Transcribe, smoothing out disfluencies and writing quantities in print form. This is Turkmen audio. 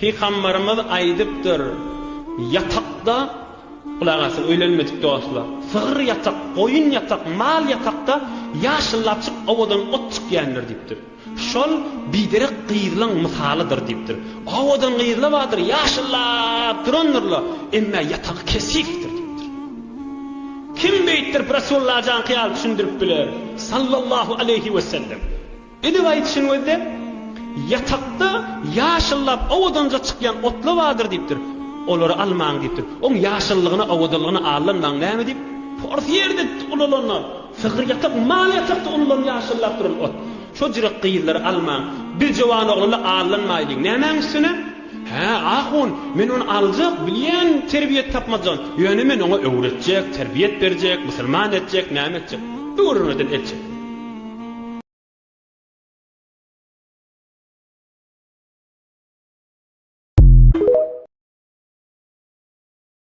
Pygambarymyz aýdypdyr, Ýatakda, gulak asyň öýlenmedik dostlar, sygyr ýatak, goýun ýatak, mal ýatakda ýaşyllapjyk owadan ot çykýandyr diýipdir. Şol biderek gyzlaň mysalydyr diýipdir. Owadan gyzla bardyr, ýaşyllap durandyrla, emmä ýatagy kesifdir diýipdir. Kim beýtdirip Resullajanky ýaly düşündirip biler? Sallallahu aleýhi wesellem. Edip aýdyşyny gözle, Ýatakda ýaşyllap owadanja çykýan otla bardyr diýipdir. Olary almaň diýipdir. Oň ýaşyllygyna, owadanlygyna aldanmaň näme diýip, pors ýerde ulalanlar, sygyr ýatak, mal ýatakda ulalan ýaşyllap duran ot. Şo jürek gyzlary almaň. Biz jowan oglanlar aldanmaýlyň. Nämäň üstüne? Hä, ahun, men ony aljak, bilýän terbiýet tapmajagyny. Ýöne men oňa öwretjek, terbiýet berjek, musulman etjek, näme etjek. Bu gürrüňlerden el çek.